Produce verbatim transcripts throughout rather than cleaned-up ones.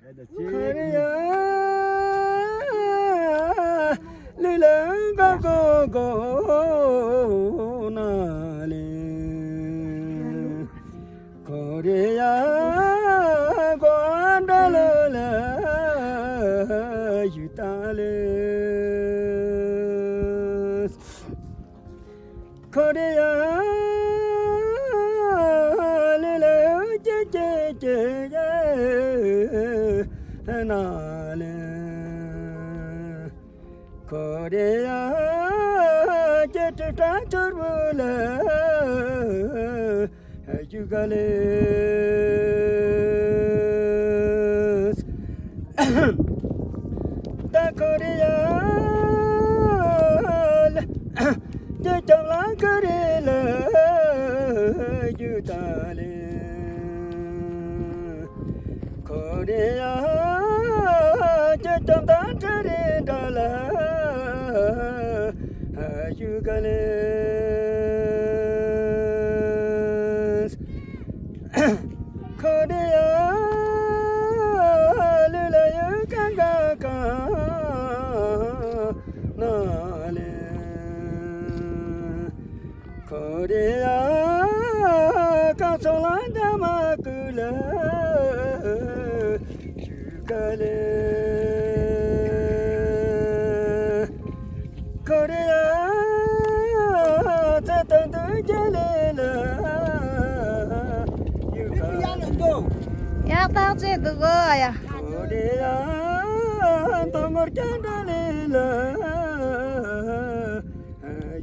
ཁོ་རེ་ཡ་ལི་ལ་ག་གོ་གོ་ན་ལེ། ཁོ་རེ་ཡ་གོ་འདྲ་ལ་ལ་ཡུ་ཏ་ལེ། ཁོ་རེ་ཡ་ལེ་ལེ་ཀྱེ་ཀྱེ་ཀྱེ་ན་ལེ། ཁོ་རེ་ཡ་ཀྱེ་ཏྲི་ཏྲ་ཏུར་བུ་ལེ་ཡུ་ག་ལེ། ད་ཁོ་རེ་ཡ་ལ་ཀྱེ་ཀྱང་ལ་ཁོ་རེ་ལ་ཡུ་ད་ལེ། ཁོ་རེ་ཡ་ཀྱེ་ཀྱང་ད་ཁྲ་རེ་འདྲ་ལ་ཡུ་ག་ལེ། ཁོ་རེ་ཡ་ལུ་ལ་ཡུ་ག་ག་ག་ན་ལེ། ཁོ་རེ་ཡ་ཀ་ཚོ་ལ་འདྲ་མ་ཀུ་ལ་ཡུ་ག་ལེ། ཁོ་རེ་ཡ་ཚེ་དང་དུ་རྒྱ་ལེ་ལ་ཡུ་ག་ལེ། ཡག་ཐག་ཆོད་འདུག་གོ་ཡ། ཁོ་རེ་ཡ་དང་མོར་རྒྱ་འདྲ་ལེ་ལ་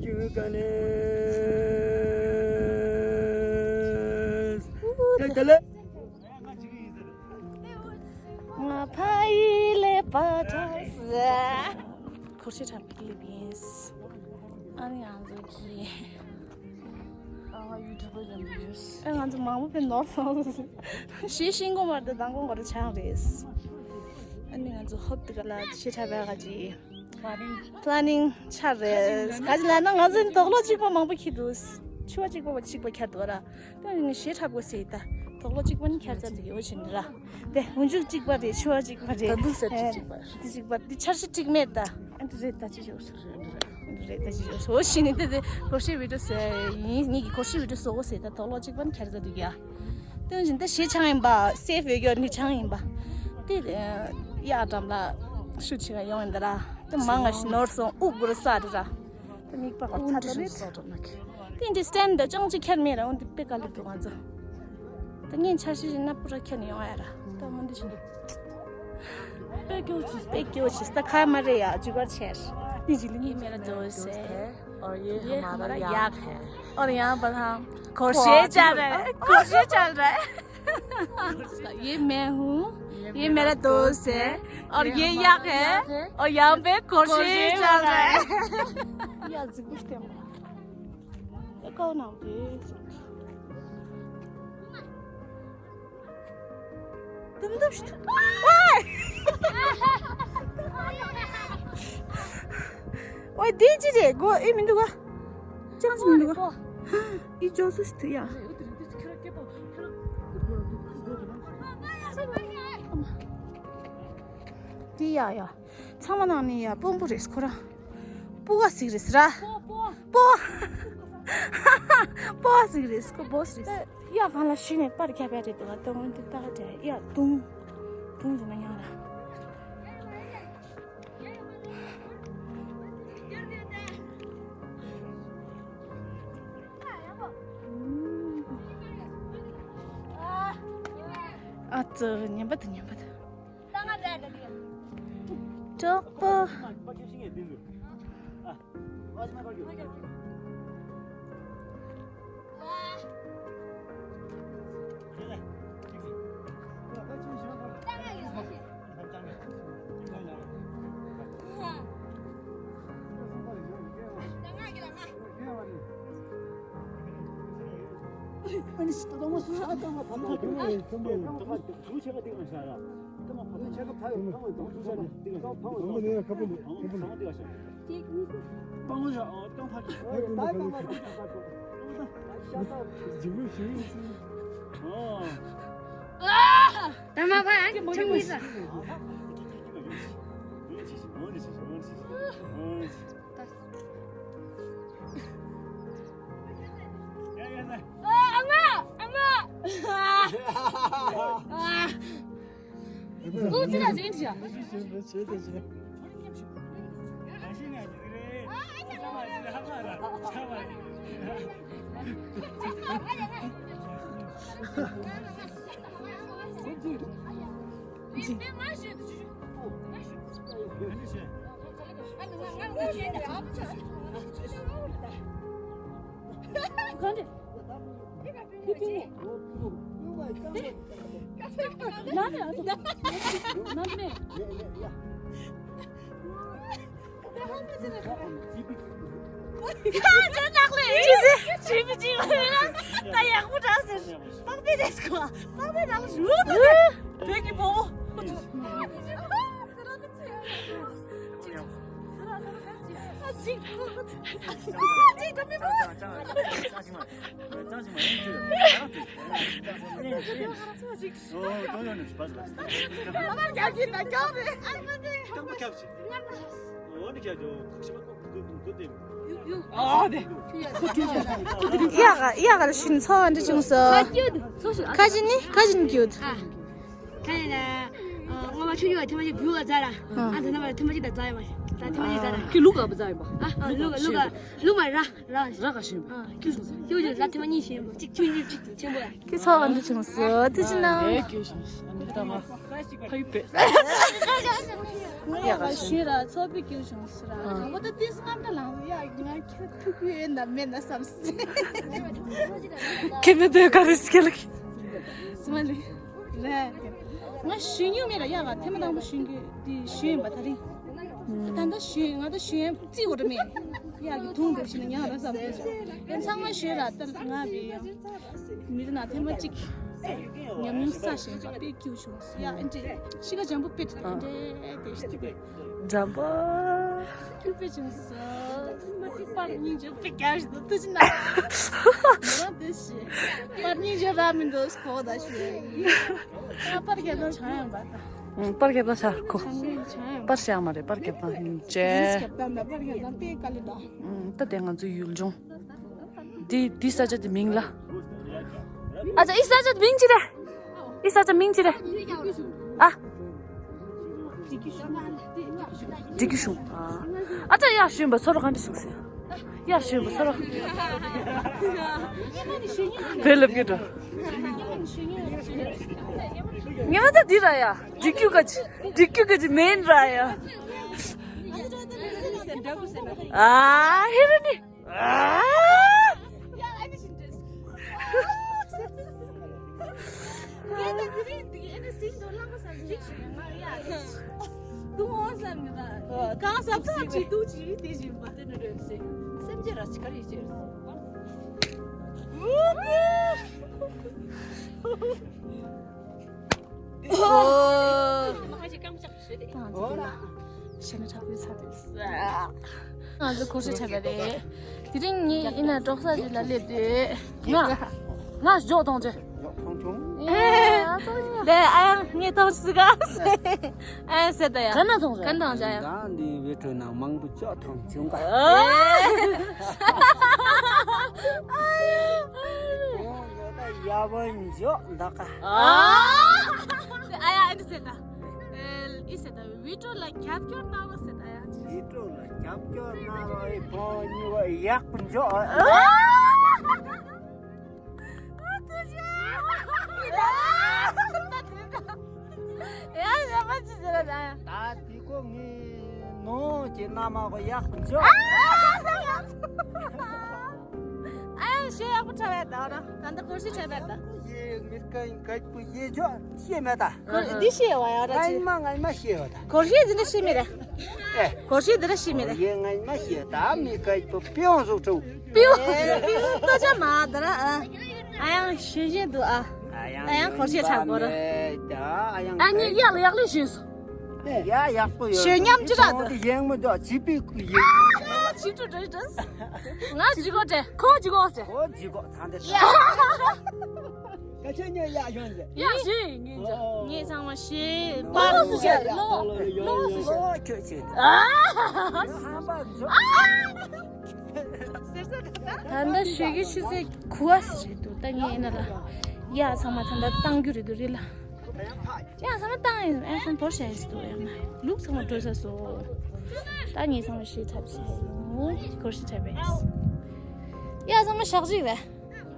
ཡུ་ག་ལེ། དེ་དེ་ལེ། ང་ཕ་ཡི་ལེ་པ་ཏྲ་ས། ཁོར་ཤེས་ཁྲབ་ཀྱི་ལེ་བིན་སི། ཨ་ནི་ང་ཚོ་གི། ཨ་ཡུ་ཐུ་བ་ཡང་ཡོད། ཨ་ང་ཚོ་མང་པོ་ཕེ་ནོར་སོང་། ཤི་ཤིང་གོ་མར་དུ་དང་གོང་གོ་རུ་ཆང་རེད། ཨ་ནི་ང་ཚོ་ཧོབ་དི་ག་ལ་ཤི་ཁྲབ་ཡག་ག་ཅི། planning ཆ་རེད། ག་ཅི་ལ་ན་ང་ཚོ་དོག་ལོ་གཅིག་པ་མང་པོ་ཁྱེར་འདུག་ཆུ་བ་གཅིག་པ་བ་གཅིག་པ་ཁྱེར་འདུག་ར། ད་ངས་ཞེ་དྲག་པོ་ཟེར་ད། དོག་ལོ་གཅིག་པ་ནི་ཁྱེར་ཚར་འདུག་ཡོད་ཕྱིན་ར། དེ་འུན་ཆུ་གཅིག་པ་རེད། ཆུ་བ་གཅིག་པ་རེད། ད་འདུག་ཟེར་གཅིག་གཅིག་པ་རེད། དེ་གཅིག་པ་དེ་འཆར་གཞི་གཅིག་མེད་ད། ཨ་འདི་རེད་ད་ཅི་ཞོག་ཟེར་རེད་འདི་རེད་ད་ཅི་ཞོག་ཟེར་ཞིག་ནི་དེ་དེ་ཁོར་ཤེས་བི་ཌིའོ་ཟེར་ཡིན་ངེད་ཀྱི་ཁོར་ཤེས་བི་ཌིའོ་བཟོ་གོ་ཟེར་ད་དོག་ལོ་གཅིག་པ་ནི་ཁྱེར་ཚར་འདུག་ཡ། དེ་བཞིན་ད་ཞེ་ཆང་ཡིན་པ་སེ་ཕི་ཡོད་ཀྱོར་ནི་ཆང་ཡིན་པ། དེ་ཡ་འགྲམ་ལ་ཤུ་ཆི་ག་ཡོང་ཡིན་ད་ར། དེ་མང་ང་ཞིག་ནོར་སོང་དབུགས་གུ་རུ་ས་རི་ར། དེ་མིག་པ་གོ་ཚ་ད་ལེ། དེ་འདི་སྟན་འདི་ཅང་ཅི་ཁྱེར་མེད་ར་འོན་ཏེ་པེ་ཀ་ལི་འདུག་ང་ཚོ། ད་ངས་འཆར་གཞི་ཞིག་ན་པུ་ར་ཁྱེར་ནས་ཡོང་ཡ་ར། ད་འོན་ཏེ་ཞིག་འདུག་དཔེ་སྐྱོ་ཆེ། དཔེ་སྐྱོ་ཆེ། ད་ཁ་མ་རེད་ཡ། ཇུ་གར་ཆེར། དེ་ཞིག་ལ་ངས་མེ་ར་འདོད་ཟེར། और ये हमारा याक है। और यहाँ पर हम खोरशे चल रहा है। खोरशे चल रहा है। ये मैं हूँ। ये मेरा दोस्त है। और ये याक है। और यहाँ पे खोरशे चल रहा है। या जिगुश तेम। कौन आते? ཏུམ་ཏུམ་ཤི་ཐུ། ཝའི། ཝའི་འདི་ཅི་རེད་གོ་ཨེ་མི་འདུག་ག་ཅང་ཅི་མི་འདུག་ག་ཨི་ཅོ་སུ་ཤི་ཐུ་ཡ། འདི་ཡ་ཡ། ཚང་མ་ནང་ནས་ཡ་སྤུན་པོ་རེད་ཁོ་རང་། སྤུ་ག་ཟིག་རེད་ཟེར་ར། སྤོ། སྤོ་ཟིག་རེད་ཁོ་སྤོ་ཟིག་རེད། ཡ་གང་ལ་ཤི་ནས་པར་རྒྱབ་ཡ་རེད་འདུག་ག་ཏོ་འོན་ཏེ་ཏག་ཏག་ཡ་དུང་དུང་ཟེར་ན་ཡང་ར། ཨ་ཙི་ཉན་པ་དང་ཉན་པ་དང་། གྲོགས་པོ། ད་མ་ཕ་ཨ་ཁྱོད་མི་ཟ། ཨ་མ། ཨ་མ། ཨ། ཨུ་ཙི་ལ་ཟིན་ཤག་ཡག་ག་ཡག་ག་ལ་ཤིན་ཚོ་འདྲི་བྱུང་སོ། ཁ་ཅི་ནི་ཁ་ཅི་ནི་ཀྱུད། ཁ་ནས་ལ། ཨ། ང་མ་ཆུང་ཆུང་བ་ཐེངས་མ་གཅིག་བུ་ལ་བཙལ་ར། ཨ། ད་ཐེངས་མ་ཐེངས་མ་གཅིག་ད་བཙལ་ཡོད་མ་རེད། ད་ཐེངས་མ་གཅིག་བཙལ་ར། ཁྱོད་ལུག་ག་བཙལ་ཡོད་པ། ཨ། ཨ། ལུག་ལུག་ལུག་མ་ར་ར། ར་ག་ཤིང་། ཨ། ཁྱོད་ཁྱོད་ཁྱོད་ར་ཐེངས་མ་གཉིས་ཤེས་པ། གཅིག་ཆུང་ཆུང་གཅིག་ཆེན་པོ་ཡ། ཁྱོད་ཚོ་ག་འདྲ་བྱུང་སོ་དེ་ཅི་ན། ཨེ་ཁྱོད་བྱུང་སོ་འདི་ལྟ་བ། ཕ་ཡུལ་པས། ཡག་ག་ཤིན་ར་ཚོ་པི་ཀྱུ་བྱུང་སོ་ར། ཨ། ང་ད་ཏིས་རྔམ་ད་ལངས་ཡ། ང་ཁྱོད་ཐུག་ཡོད་ན་མེད་ན་བསམ་སོ། ཁྱེད་མི་འདོད་ག་རེ་སྐྱེ་ལགས། སི་མ་ལི། རེད། ང་ཞུ་མྱོང་མེད་ལ་ཡག་ག་ཐེངས་མ་དང་པོ་ཞུ་རྒྱུ་དེ་ཞུ་ཡིན་པ་ད་རིང་། ད་ལྟ་ཞུ་ང་ད་ཞུ་ཡིན་རྩིས་འོ་ར་མེད། ཡག་གི་དུང་འདྲ་ཞིག་ན་ཉག་ར་བསམ་གི་ཡིན། ཚང་མ་ཞུ་ར་ད་ང་བི་ཡང་། མི་རི་ན་ཐེངས་མ་གཅིག་ཉམས་མྱོང་ས་ཞེས་པ་དཔེ་སྐྱིད་བྱུང་སོང་ཡ། ཨེ་འདྲས་ཤི་ཁ་འཇམ་པོ་དཔེ་དེ་འདྲས་དེ་ཞིག་དེ་དཔེ། འཇམ་པོ། ཁྱོད་དཔེ་བྱུང་སོང་། པར་སྙིང་རྗེ་དཔེ་རྒྱག་བཞིན་འདུག་ཏུ་ཅི་ན། ང་རང་དེ་ཞེས། པར་སྙིང་རྗེ་ར་མི་འདུག་ཁོ་ད་ཞེས། ཨ། པར་རྒྱབ་ན་ཆང་ཡང་པར་ད། ཨང་། པར་རྒྱབ་ན་ཆང་ཁོ། ཆང་ཡང་ཆང་ཡང་པར་བཞག་མ་རེད། པར་རྒྱབ་ན་སྙིང་རྗེ། ཆང་རྒྱབ་ད་ན་པར་རྒྱབ་ན་དཔེ་དཀའ་ལས་ད། ཨང་། ད་དེ་ང་ཚོའི་ཡུལ་ལྗོངས། འདི་འདི་ས་ཆ་འདི་མིང་ལ། ཨ་ཅག་འདི་ས་ཆ་མིང་ཅི་རེད། འདི་ས་ཆ་མིང་ཅི་རེད། ཨ། འབྲི་གུ་ཤུང་། ཨ། ཨ་ཅག་ཡག་ཤུན་པ་ཚོ་རོ་གང་འདྲ་ཤུག་སེ། ཡག་ཤུན་པ་ཚོ་རོ། བེ་ལབ་ཀྱི་འགྲོ། ངས་ན་ད་འདི་ར་ཡ། འབྲི་གུ་ག་ཅི། འབྲི་གུ་ག་ཅི་མེན་ར་ཡ། ཨ་ཧེ་ར་ནི། ཨོ། ད་ང་ཚོ་འདི་ལ་ཞེ་ན་དྲག་པོའི་ཚ་དུས། ང་ཚོ་སྒོར་གཞས་འཁྲབ་པ་རེད། དེ་རིང་ངས་ཡིན་ན་པྲོག་གསར་ཞིག་ལ་སླེབས་དུས། ང་། ང་ཞོག་གཏོང་ཆེ། ཞོག་གཏོང་ཆུང་། ཨེ། ཨ་ཙོ་ཡིན། དེ་ཨ་ཡང་ངས་གཏོང་ཆེ་ཟིག་ག་ཨ་ཡང་ཟེར་ད་ཡ། ག་ན་གཏོང་ཆེ། ག་ན་གཏོང་ཆེ་ཡ། ད་འདི་བི་ཊོ་ནང་མང་པོ་ཞོག་གཏོང་ཆུང་ག་ཨ། ཡ་བ་འཇོག་འདག་ག་ཨ། ཨ་ཡ་ཨ་ནི་ཟེར་ད། ཨེ། ཨི་ཟེར་ད་བི་ཊོ་ལ་རྒྱབ་སྐྱོར་གནང་རོགས་ཟེར་ད་ཡ། བི་ཊོ་ལ་རྒྱབ་སྐྱོར་གནང་རོགས། ཨི་ཕོ་གཉིས་པ་ཡག་པོ་འཇོག་ཨ། ཨ་ཐུགས་རྗེ་ཆེ། ཡ་ཡ་མ་ཅི་ཟེར་ད་ཡ། ད་དེ་ཁོ་ངའི་ནོ་གི་མནའ་མ་གོ་ཡག་པོ་འཇོག་ཨ། ཨ་ཡ་ཞེ་ཡག་པོ་འཁྲབ་ཡ་ད་ར། ད་འདི་སྒོར་གཞས་འཁྲབ་ཡ་ད། ཡེ་མི་ཀ་ཡིན་ཀ་པོ་ཡེ་འཇོག་ཤེས་མེད་ད། འདི་ཤེས་བ་ཡ་ར་ཅི། ངན་མ་ངན་མ་ཤེས་བ་ད། སྒོར་གཞས་འདི་འདྲ་ཤེས་མེད་ར། ཨེ། སྒོར་གཞས་འདི་འདྲ་ཤེས་མེད་ར། ཡེ་ངན་མ་ཤེས་ད། མི་ཀ་པོ་པིའོང་ཟུག་ཁྲུ། པིའོང་ཏོ་ཅག་མ་ད་ར་ཨ། ཨ་ཡང་ཞེ་ཞེ་འདུག་ཨ། ཨ་ཡང་སྒོར་གཞས་འཁྲབ་དགོས་ར། ཨ་ནི་ཡག་ལ་ཡག་ལ་ཞུས་སོ། ཡ་ཡག་པོ་ཡོད། ཞོ་མཉམ་ཅི་ར་འདུག་ཡེང་མི་འདུག་ཇི་པི་ཡིན། ཇི་ཀྲུ་ཀྲུ་ཀྲུ། ང་ཇི་གོ་ཏྲེ། ཁོ་ཇི་གོ་ཏྲེ། ཁོ་ཇི་གོ་ཚང་དེ། ཡ། ག་ཆེ་ཉེ་ཡག་ཤོང་ཟེར། ཡག་ཤོས་ངེད་ཅག་ངེད་ཚང་མ་ཤེས། པ་ལོ་སུ་ཤེས། ལོ་ལོ་སུ་ཤེས། ཨ། ཧམ་པ་མཛོ། ད་ལྟ་ཞོགས་ཀའི་ཆུ་ཚོད་དགུ་པ་ཟིག་རེད་འདུག་ད་ངས་ཡིན་ན་ལ། ཡག་ཚང་མ་ད་ལྟ་བཏང་རྒྱུ་རེད་འདུག་རེད་ལ། ཡག་ཚང་མ་བཏང་ཡིན་ཨེ་ཚང་བོར་བྱས་ཡིན་འདུག་ཡང་ན་ལུག་ཚང་མ་འགྲོ་ས་སོ། ད་ངས་ཚང་མ་ཤེས་ཐབས་བྱས་ཡོང་སྒོར་ཤི་ཐབས་བས། ཡག་ཚང་མ་ཞག་ཅིག་རེད།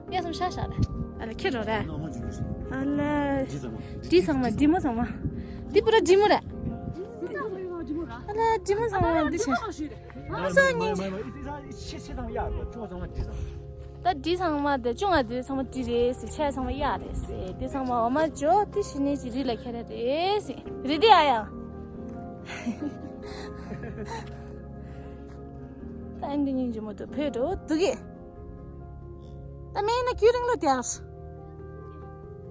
ཡ་སམ་ཤ་ཤ་རེད། ཨ་ལ་ཁྱེད་རོ་རེད། ཨ་ལ། འདི་ཚང་མ་འདི་མོ་ཚང་མ། འདི་པུ་ར་འདི་མོ་རེད། ཨ་ལ་འདི་མོ་ཚང་མ་འདི་ཆེ། ཨ་ས་ཉིན་ཆེ། ད་འདི་ཚང་མ་དེ་ཅུང་ང་འདི་ཚང་མ་འདི་རེད་ཟེར་ཆེ་ཚང་མ་ཡ་རེད་ཟེར་འདི་ཚང་མ་འོ་མ་ཇོ་འདི་ཤི་ནས་ཅི་རི་ལ་ཁྱེད་ར་རེད་ཟེར་རི་འདི་ཨ་ཡང་། ད་འདི་ཉིན་ཇི་མོ་དུ་ཕེ་འགྲོ་འདུག་གི་ད་མེད་ན་ཁྱོད་རིང་ལོ་དེ་ཨར།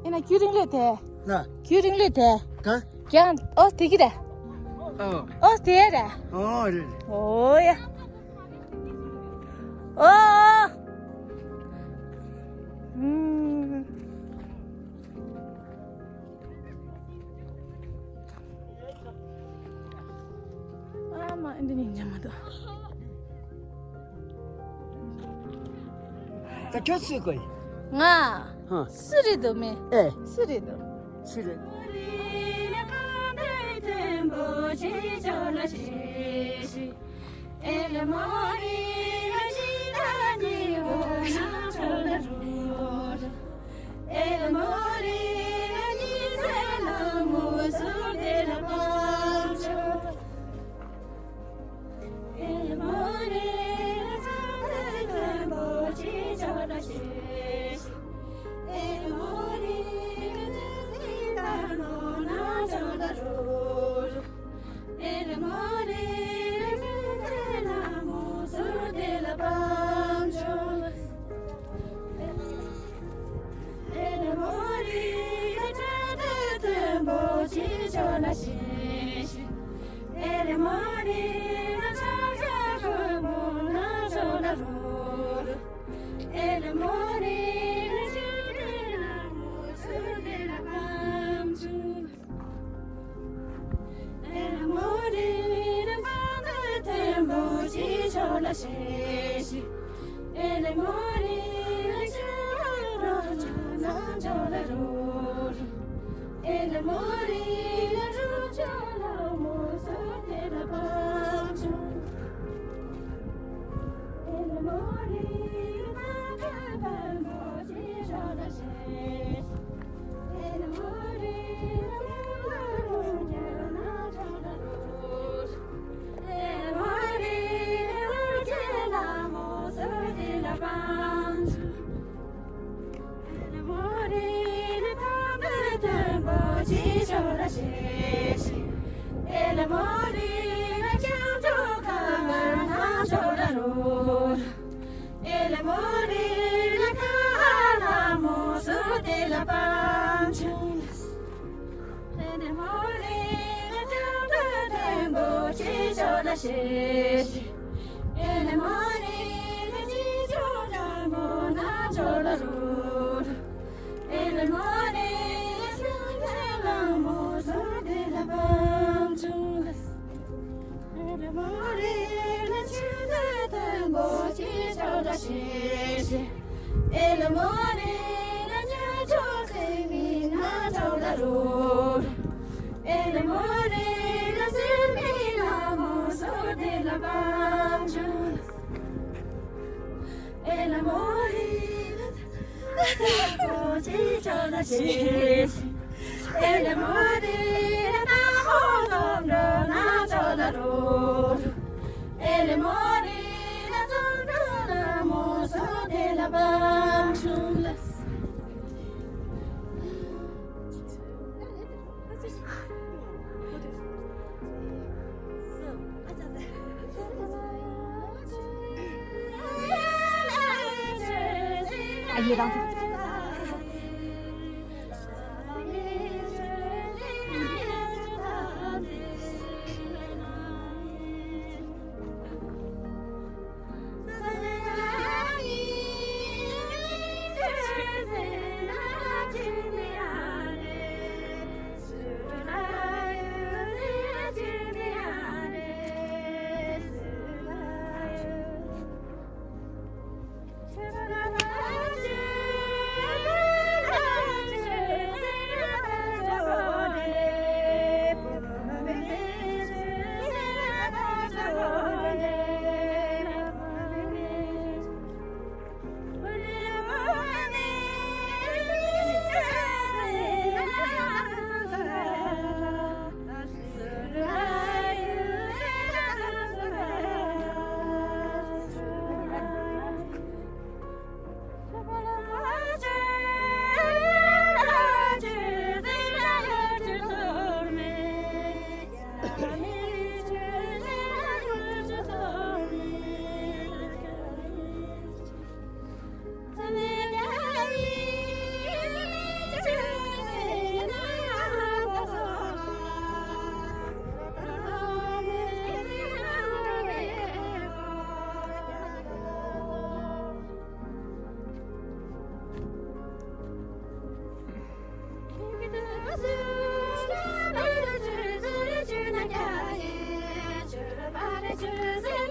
ཡིན་ན་ཁྱོད་རིང་ལོ་དེ། ན། ཁྱོད་རིང་ལོ་དེ། ག་ཀྱང་ཨོ་དེ་གི་རེད། ཨོ། ཨོ་དེ་རེད། ཨོ་རེད། ཨོ་ཡ། ཨོ། ཨུམ། ཨ་མ་ཨེ་འདི་ནི་ཉམས་མ་འདུག་ད་ཁྱོད་སུ་གོ་ཡིན། ང་། ཧ། སུ་རེད་འདུག་མེ། ཨེ། སུ་རེད་འདུག་སུ་རེད།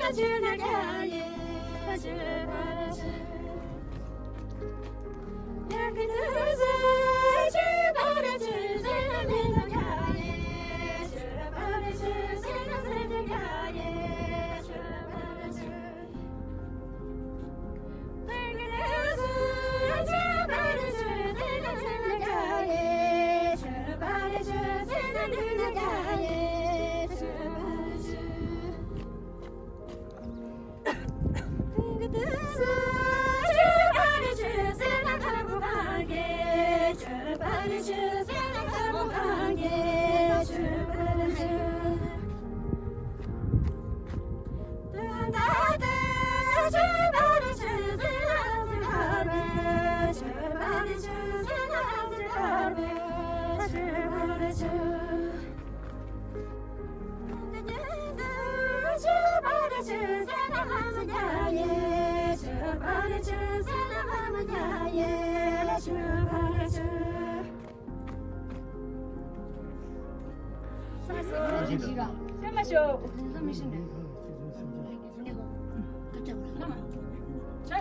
ཅ་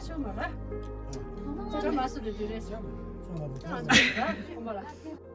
ཆོ་མ་ར། ཅ་མ་སུ་རེ་རེ། ཅ་མ་སུ་རེ་རེ།